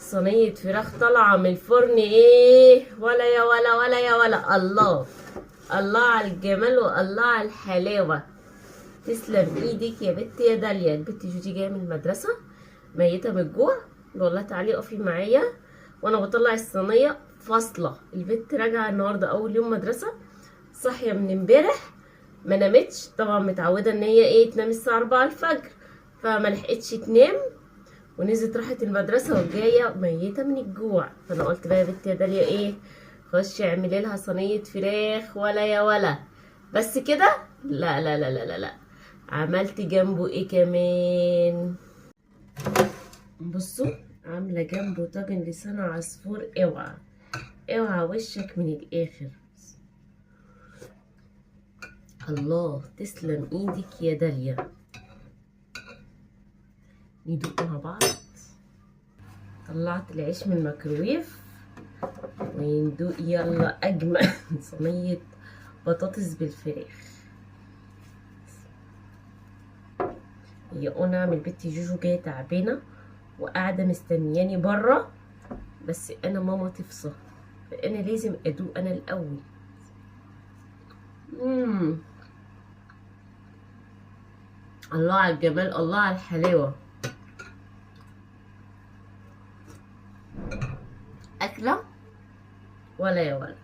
صينية فراخ طالعة من الفرن، ايه ولا يا ولا ولا يا ولا. الله الله على الجمال والله على الحلاوة. تسلم ايدك يا بت يا داليا. البت جوجي جاية من المدرسة ميتة من الجوع، والله تعالي اقفي معايا وانا بطلع الصينية فاصلة. البت راجعة النهاردة اول يوم مدرسة، صاحية من امبارح ما نامتش، طبعا متعودة ان هي ايه تنام الساعة 4 الفجر، فما لحقتش تنام ونزلت راحت المدرسة وجاية ميتة من الجوع. فانا قلت بقى يا بنت يا داليا ايه، خشي اعملي لها صينية فراخ ولا يا ولا. بس كده؟ لا لا لا لا لا لا، عملت جنبه ايه كمان؟ بصوا، عاملة جنبه طاجن لسان عصفور. اوعى اوعى وشك من الاخر. الله، تسلم ايدك يا داليا. ندوق مع بعض. طلعت العيش من الميكروويف وندوق. يلا اجمل صينية بطاطس بالفراخ. يا انا اعمل بنتي جوجو جاية تعبانة وقاعدة مستنياني بره، بس انا ماما تفصل فانا لازم ادوق انا الاول. الله على الجمال، الله على الحلاوة. اكله ولا يا ولا.